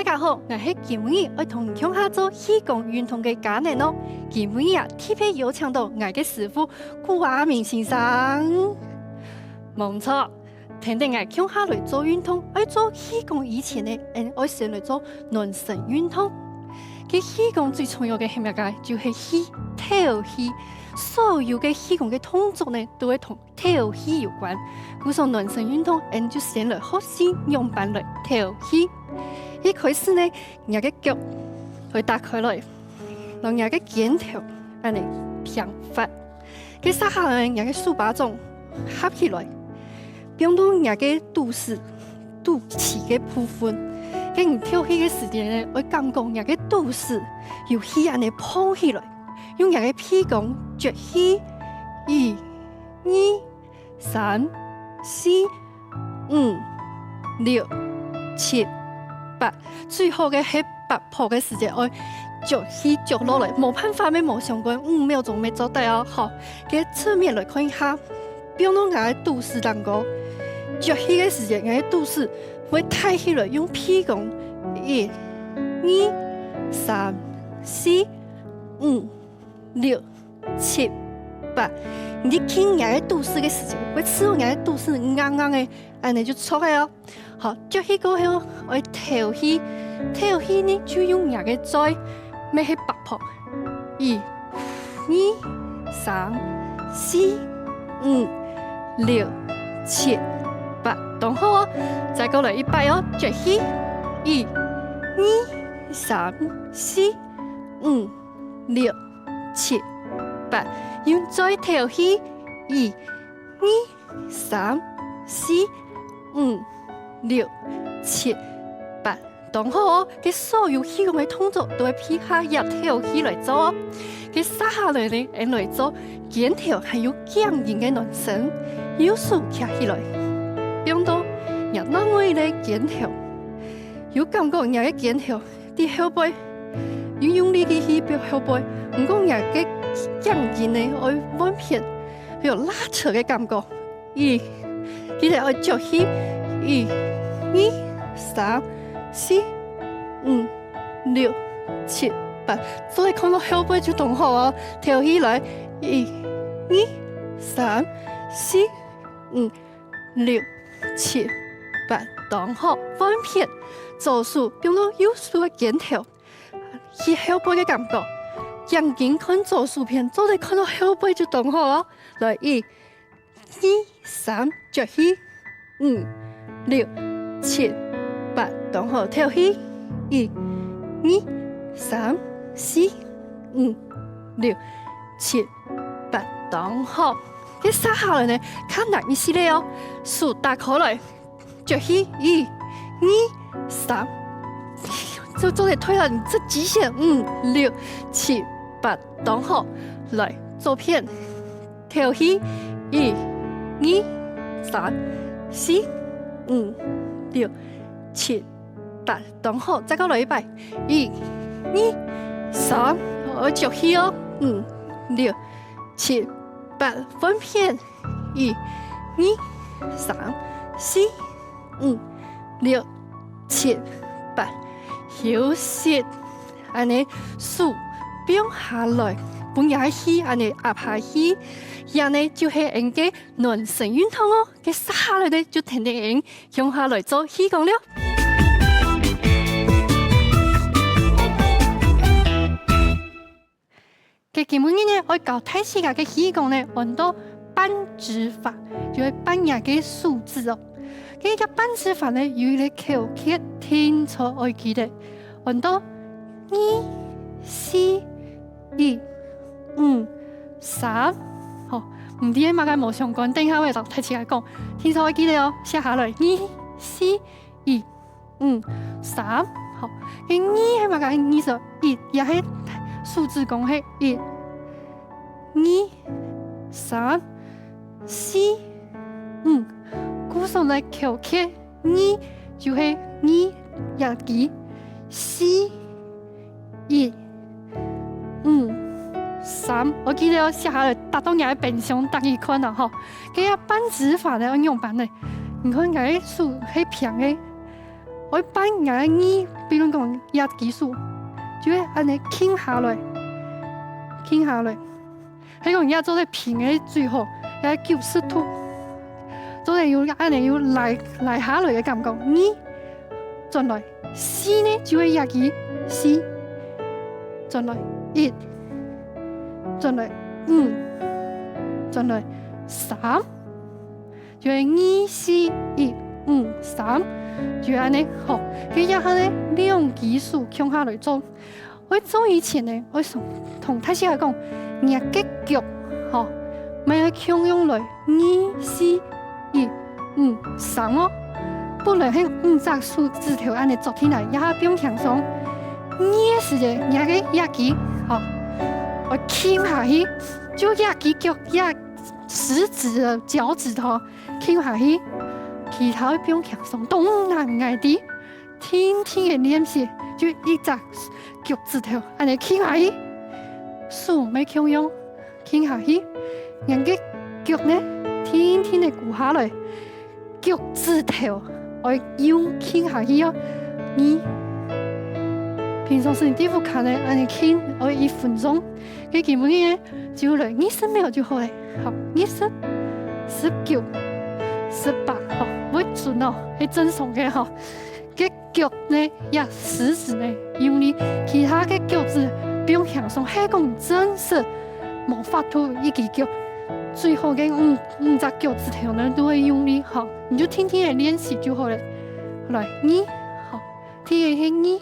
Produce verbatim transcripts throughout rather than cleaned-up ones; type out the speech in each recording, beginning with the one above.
家好，𠊎係今晡日愛同你共下做氣功運動个嘉年哦。今晡日啊，特別邀請到𠊎个師傅古阿明先生。無錯，跈等𠊎共下來做運動，愛做氣功以前呢，𠊎愛先來做暖身運動。該氣功最重要个係麼个？就係氣，敨氣。所有个氣功个動作呢，都會同敨氣有關。故所暖身運動，𠊎就先來學習仰般來敨氣。一開始呢，若个腳會打開來，摎若个肩頭恁仔平發。該續下來，若个手巴掌合起來，放到若个肚屎、肚臍个部分。該你敨氣个時節呢，會感覺若个肚屎有氣恁仔膨起來，用若个鼻公擛氣，一、二、 三、四、五、六、七、八。最好个係八拍个時節愛擛氣擛落來，無辦法乜無相關，五秒鐘乜做得哦。好，該側面來看一下，放到𠊎个肚屎頂高，擛氣个時節，𠊎个肚屎會抬起來，用鼻公，一、二、三、四、五、 六、七、八。你一撳若个肚屎个時節，會試著若个肚屎硬硬个，恁仔就著个哦。好，擛氣過後，愛敨氣，敨氣呢就用若个嘴，乜係八拍，一、二、三、四、五、六、七、八，當好哦。再過來一擺哦，擛氣，一、二、三、四、五、六、 七、八，用嘴敨氣，一、二、三、四、五、六、七、八，當好哦。該所有氣功个動作都會配合這敨氣來做哦。該續下來呢，𠊎來做肩頭還有頸根个暖身，右手擎起來，放到若另外个肩頭，有感覺若个肩頭 在後背，有用力个去擛後背，毋過若个頸根呢，愛換片，會有拉扯个感覺。一，記得愛擛氣，一、二、三、四、五、六、七、八，做得看到後背就當好哦。敨氣來，一、二、三、四、五、 六、七、八，當好。換片，左手放到右手个肩頭，去後背个感覺。頸根看左手片，做得看到後背就當好哦。來，一、二、三，擛氣。五、六、七、八，當好。敨氣。一、二、三、四、五、六、七、八，當好。該續下來呢，較難一息仔哦。手打開來，擛氣，一、二、三，做，做得推到你這極限，五、六、七、八，當好。來，左片，敨氣，一、二、三、四、五、六、七、八，當好。再過來一擺，一、二、三，愛擛氣哦，五、六、七、八，換片。 一、二、三、四、五、六、七、八，休息。恁仔手放下來，分這氣恁仔壓下去，這呢就係𠊎个暖身運動哦。該續下來呢，就跈等𠊎共下來做氣功了。 該今晡日呢，愛教大自家个氣功呢，安到扳指法，就係扳若个手指哦。該个扳指法呢，有一個口訣，定著愛記得，安到二、四、一、五、三，吼，毋知係麼个無相關，等一下𠊎會摎大自家講，定著愛記得哦，寫下來，二、四、一、 五、三，好，該二係麼个意思？一，也係手指公係一、二、三、四、五。故所呢口訣二就係二、一支，四、一、五、三。愛記得哦，寫下來，貼到若个冰箱貼去看啊，吼。該个扳指法呢，愛仰般呢？你看𠊎个手係平个，愛扳若个二，比如講這隻手，就會恁仔撳下來，撳下來。係講這做得平个最好，這九十度，做得有恁仔有拉拉下來个感覺。二，轉來，四呢就係這支，四，轉來一，轉來五，轉來三。 就係二四一五三，就恁仔，好。該這下呢，兩支手共下來做。愛做以前呢，愛同同大自家講，若个腳，好，乜愛共樣來，二四一五三哦。本來係五隻手指頭恁仔捉起來，這下放輕鬆。二个時節，若个這支，好，愛撳下去，就這支腳，這食指个腳趾頭 撳下去，其他愛放輕鬆，當難𠊎知。定定个練習，就一隻腳趾頭恁仔撳下去，手乜共樣撳下去，人个腳呢，定定个跍下來，腳趾頭愛用撳下去哦。你平常時你在屋下呢，恁仔撳愛一分鐘，該今晡日呢， 就來二十秒就好了，好，二十、十九、十八，好，會準哦，係正常个吼。該腳呢，這食指呢，用力，其他个腳趾放輕鬆，係講真實無法度一支腳，最好个五、五隻腳趾頭呢，都會用力，好，你就定定个練習就好了。來，二，好，第一个係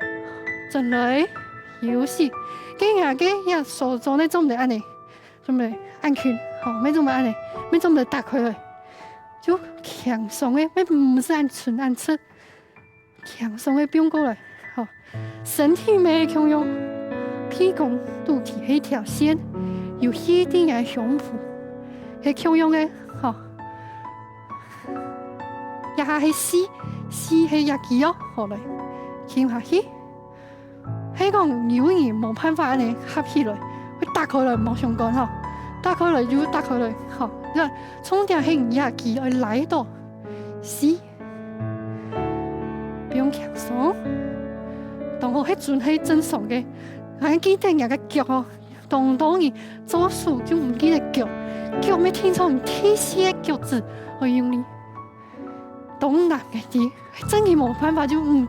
二，轉來，休息，該若个這手掌呢，做毋得恁仔。 準備恁近，好，乜準備恁仔，乜準備打開來，就輕鬆个，乜毋使恁伸恁直，輕鬆个放過來，好，身體乜共樣，鼻公肚臍係一條線，有氣在若个胸脯，係共樣个，好，這下係四，四係這支哦，好來，撳下去。 係講有人無辦法恁仔合起來，會打開來無相干吼，打開來又打開來吼，這重點係你這支愛拉到，四，放輕鬆，當好，係準係正常个。還記得若个腳哦，當多人做事就毋記得腳，腳乜定著你第四个腳趾愛用力。 當難个知，真个無辦法就毋、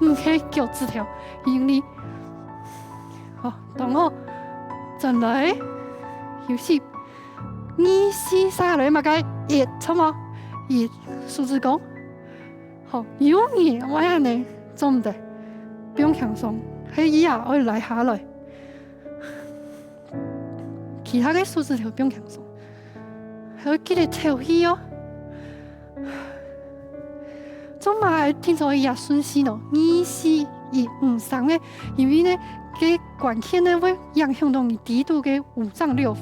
毋係腳趾頭用力。好，當好，轉來，休息。二四下來麼个？一，著無？一，手指公。好，有人會恁仔做毋得，放輕鬆，係一下愛拉下來。 其他个手指頭放輕鬆，還愛記得敨氣哦。做麼个定著這順序呢？二四一五三个，因為呢，該關鍵呢會影響到你底肚个五臟六腑。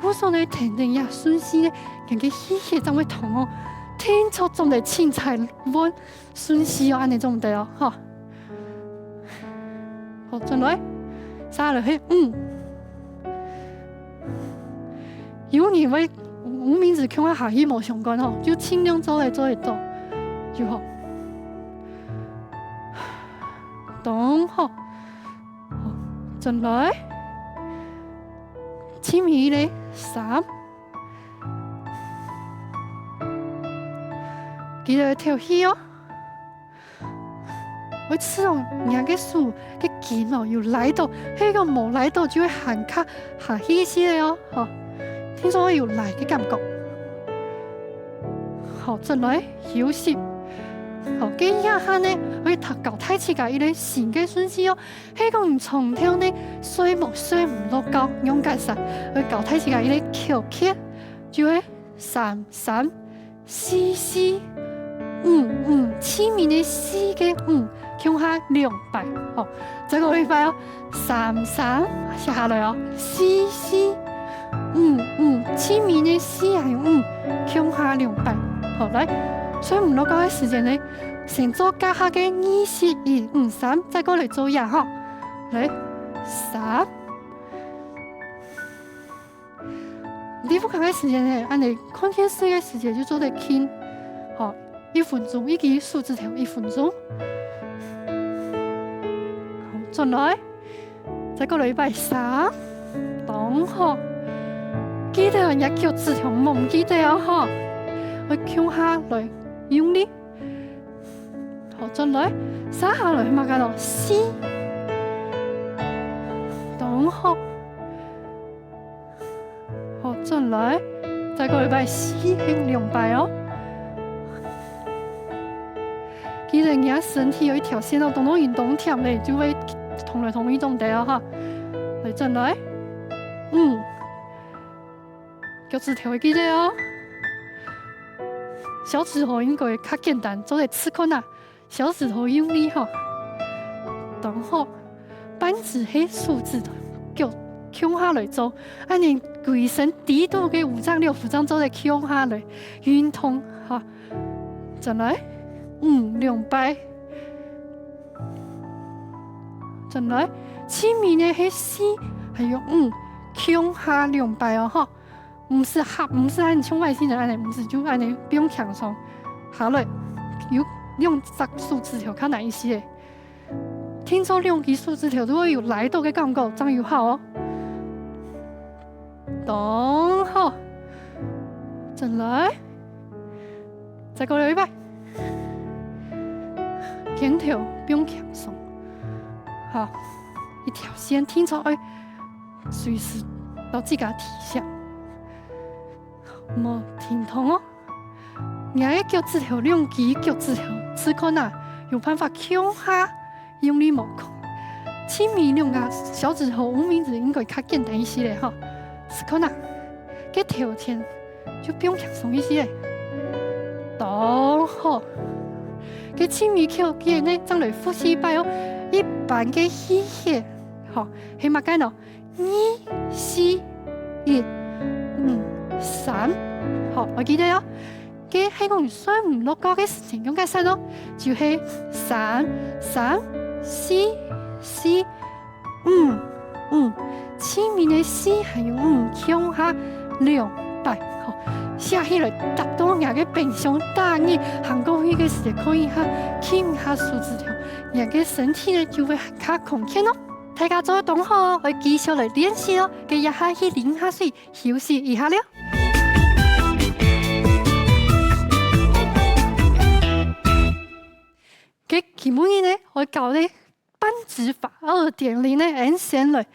故所呢，跈等這順序呢，人个氣血正會通哦。定著做得凊彩換順序哦，恁仔做毋得哦，吼。 好，轉來，續來係五。有人會無名指共下下去無相干吼，就盡量做來做來做，就好。當好。好，轉來。盡尾个三。記得敨氣哦。 會試著若个手个筋哦，有拉到，係講無拉到就會還較下去一息仔哦，吼。定著會有拉个感覺。好，轉來休息。好，該這下呢，會教大自家一個新个順序哦。係講你長透呢，睡目睡毋落覺，仰結煞，會教大自家一個口訣，就係三三 四四五五，盡尾个四个五，共下兩擺，吼。再過一擺哦，三三，續下來哦，四四五五，盡尾个四還有五，共下兩擺。好，來，睡毋落覺个時間呢，先做加下个二四一五三，再過來做這吼。來，三。 你在屋下个時間呢，恁仔看電視个時間就做得輕，吼，一分鐘，一支手指頭一分鐘。好，轉來，再過來一擺三，當好。記得你个腳趾頭，毋好毋記得哦，吼。愛共下來用力。好，轉來，續下來，麼个咯？四，當好。 好，轉來，再過一擺，四，用兩擺哦。記得你个身體有一條線哦，當當運動忒咧，就會動來動去動得哦哈。來，轉來，五，腳趾頭會記得哦。小指頭應該較簡單，做得試看啊。 小指頭用力吼，當好。半支係手指頭，腳共下來做，恁呢歸身底肚个五臟六腑正做得共下來運動吼。轉來，五，兩擺。轉來，盡尾呢係四，還有五，共下兩擺哦吼。 毋使合，毋使恁像外星人恁呢，毋使就恁呢放輕鬆。下來，有兩隻手指頭較難一些。定著兩支手指頭都會有拉著个感覺，正有效哦。當好，轉來，再過來一擺，肩頭放輕鬆。好，一條線定著愛隨時摎自家提醒。 莫停動哦。若个腳趾頭，兩支腳趾頭，試看啊，有辦法共下用力無？盡尾兩个小指頭，無名指應該較簡單一些咧吼。試看啊，該頭前就放輕鬆一些咧。當好。該盡尾腳尖呢，正來複習一擺哦。一般个氣血，吼，係麼个呢？ 二、四、一、五、三。好，愛記得哦。該係講睡毋落覺个時節用个煞哦，就係三、三、四、四、五、五。盡尾个四還有五共下兩擺。好，寫起來貼到若个冰箱，逐日行過去个時節看一下，撳一下手指頭，若个身體呢就會較康健哦。 大家做得當好哦，愛繼續來練習哦。該這下去啉下水，休息一下了。該今晡日呢，愛教个半指法二點零呢，𠊎先來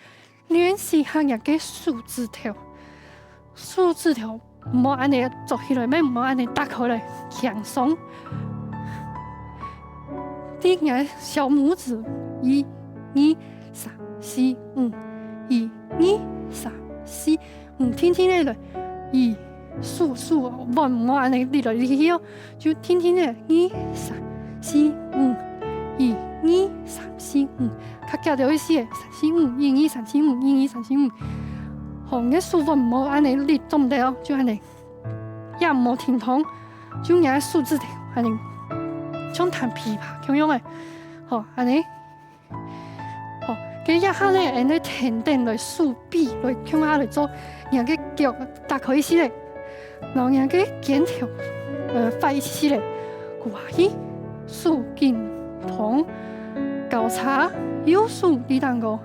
練習下若个手指頭。 手指頭毋好恁呢捉起來，乜毋好恁呢打開來，輕鬆。對若个小拇指，一、二、三、四、五，一、二、三、四、五，定定仔來，一、數數哦，毋好恁呢搦來搦去哦。 就定定仔，二、三、四、五，一、二、三、四、五，較遽兜一息，三、四、五，一、二、三、四、五，一、二、三、四、五。好，若个手腕毋好恁呢力做毋得哦，就恁呢，也毋好停動，就若个手指頭恁呢，像彈琵琶共樣仔。好，恁呢。 好，該這下呢，𠊎等來跈等來手臂來共下來做，若个腳打開一息仔，然後若个肩頭，呃，闊一息仔，跍下去，手緊動，交叉，右手在頂高，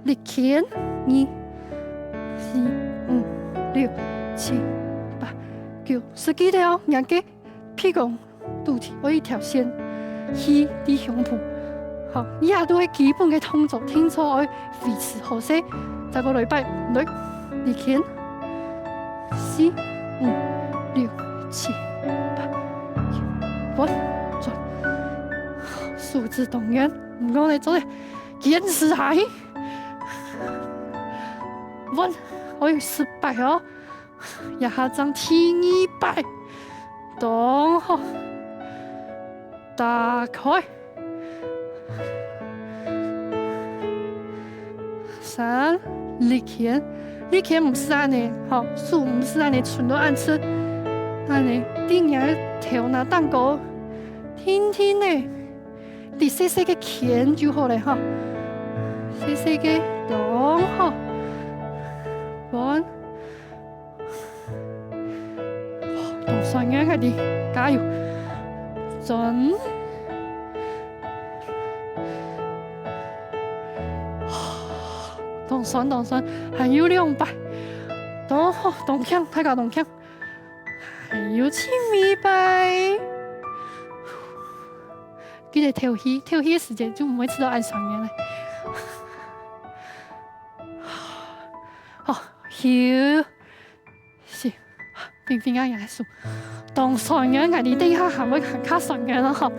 力牽，二、四、五、六、七、八、九、十，記得哦，若个 屁股肚臍愛一條線，氣在胸脯。好，這下都係基本个動作，定著愛維持好勢。再過來一擺，來，力牽，四、五、六、七、八、九，穩，轉。手指當軟，毋過呢，做得堅持下去。穩，愛十擺哦。 這下正第二擺，當好，打開。三，力牽，力牽毋使恁呢，吼，手毋使恁呢伸到恁直，恁呢，在若个頭那頂高，定定仔，在細細个牽就好咧，吼，細細个，當好，穩。 當爽你看，加油！轉。當痠，當痠，還有兩擺。當好，當強，大家當強。還有盡尾一擺。記得敨氣，敨氣个時節就毋會試著恁痠个咧。好，休息。 平平啊，𠊎个手。當痠个，𠊎等一下還會還較痠个咯吼。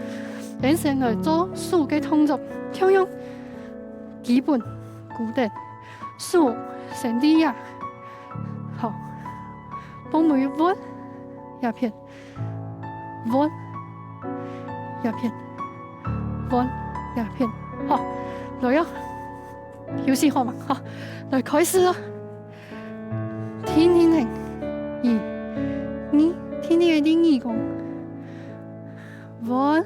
先生來做手个動作，共樣基本固定，手先在這。好，放落去穩，這片，穩，這片，穩，這片。好，來哦，休息好嘛，好，來開始哦。 定定仔，一、二，定定仔，第二講，穩，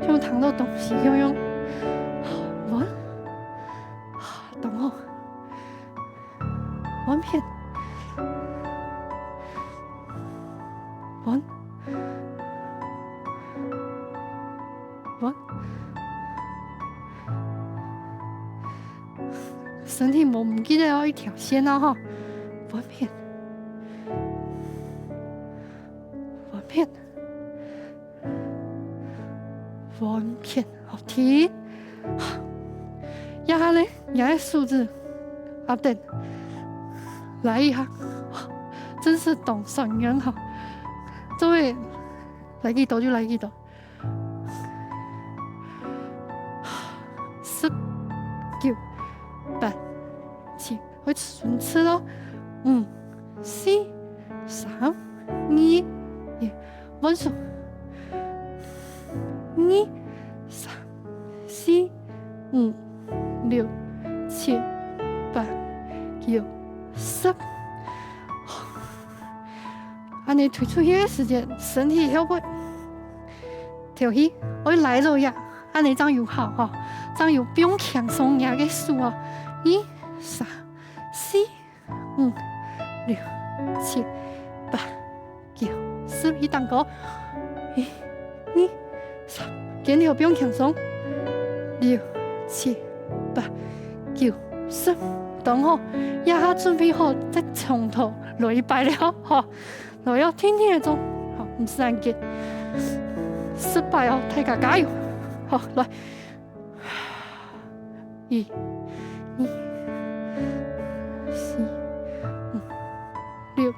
像聽著東西樣樣，穩，當好，換片，穩，穩。 身體無毋記得愛調線啊吼。換片，換片，換片，好，停。這下呢，你个手指壓等，拉一下，真係當痠个吼。做得拉幾多就拉幾多。 十、九、八、七，會順勢哦。五、四、三、二、一，換手。二、三、四、五、六、七、八、九、十。恁呢推出去个時節，身體會 敨氣，愛拉落去啊，恁呢正有效吼，正有放輕鬆若个手哦。一、三、四、五、六、七、八、九、十，一等高。一、二、三，肩頭放輕鬆。六、七、八、九、十，當好。這下準備好，再從頭來一擺了吼。 來哦，定定仔做，好，毋使恁急。十擺哦，大家加油！好，來，一、二、四、五、六、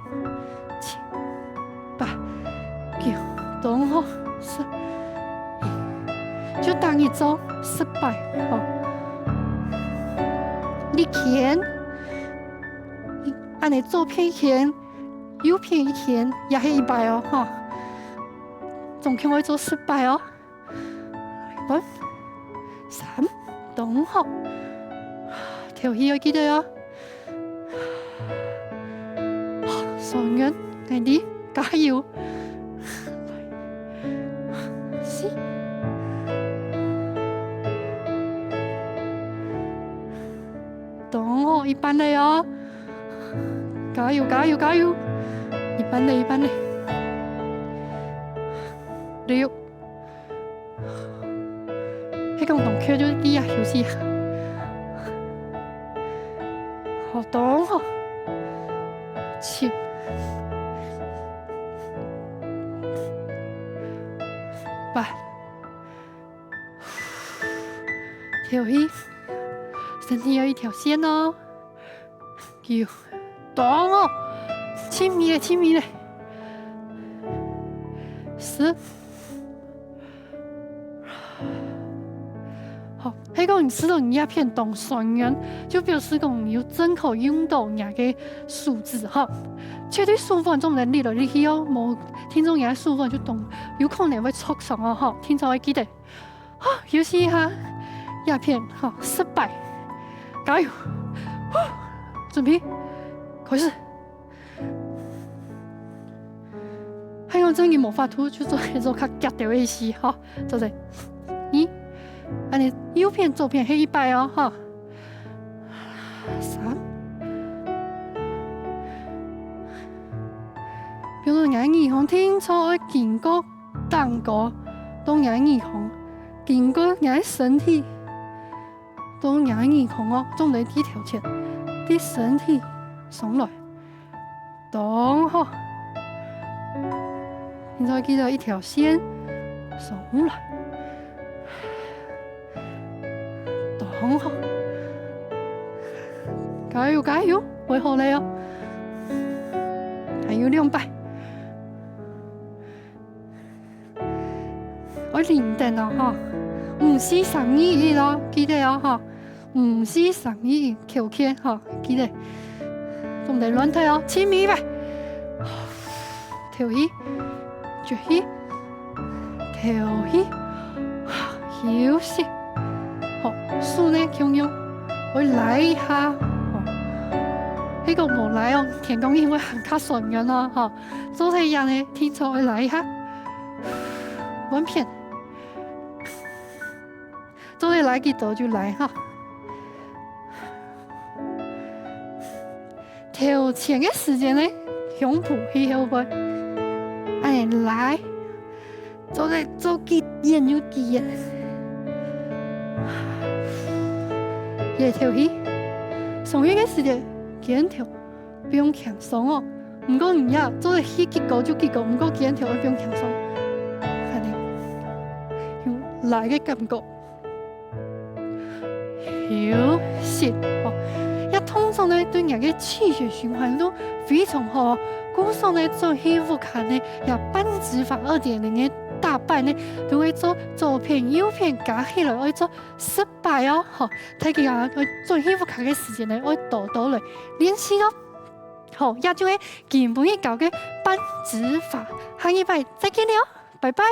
七、八、九，當好，十，一，就等於做十擺，好。你牽，恁呢左片牽， 右片一牽，也係一擺哦，吼。總共愛做十擺哦。來，三，當好。敨氣愛記得哦。雙人，愛你，加油！四。 當好，一半了哦！加油，加油，加油！一半了，一半了。六。係講當𤸁就在這休息下。好，當好。七。八。 敨氣，身體有一條線哦。九，當哦，盡尾了，盡尾了。十。好，係講你試著你這片當痠軟，就表示講你有正好用著你个手指吼。絕對手腕做毋得力來力去哦，無定著你个手腕就當有可能會著傷哦吼，定著愛記得。 好，休息一下，這片，好，十擺，加油！呼，準備，開始。還有，真个無法度，就做，做較遽兜仔去，好，做得。二，恁呢，右片、左片，係一擺哦，好。三。用到若个耳空，定著愛經過頂高，到若个耳空，經過若个身體，到若个耳空哦，總來對頭前，對身體上來。當好。現在記得一條線上來。 當好。加油，加油，會好了哦。還有兩擺。愛認真哦，吼。五、四、三、二、一哦，記得哦，吼。五、四、三、二、一，口訣，吼，記得。總得亂忒哦，盡尾一擺。 敨氣，敨氣，敨氣，休息。好，手呢共樣，愛拉一下，吼。該个無拉哦，天光日會還較痠軟哦，吼。做得這樣呢，定著愛拉一下，換片。做得拉幾多就拉哈。 敨氣个時節呢，胸脯去後背，恁樣拉，做得做幾遠就幾遠。也敨氣，鬆氣个時節，肩頭放輕鬆哦。毋過你也做得去幾高就幾高，毋過肩頭愛放輕鬆，恁樣有拉个感覺。 休息，吼。這動作呢，對人个氣血循環都非常好哦。故所呢，轉去屋下呢，這半指法二點零个打扮呢，都會做左片右片加起來，愛做十擺哦，吼。大家啊，愛轉去屋下个時間呢，愛多多來練習哦。好，這就係今晡日教个半指法，下一擺再見了，拜拜。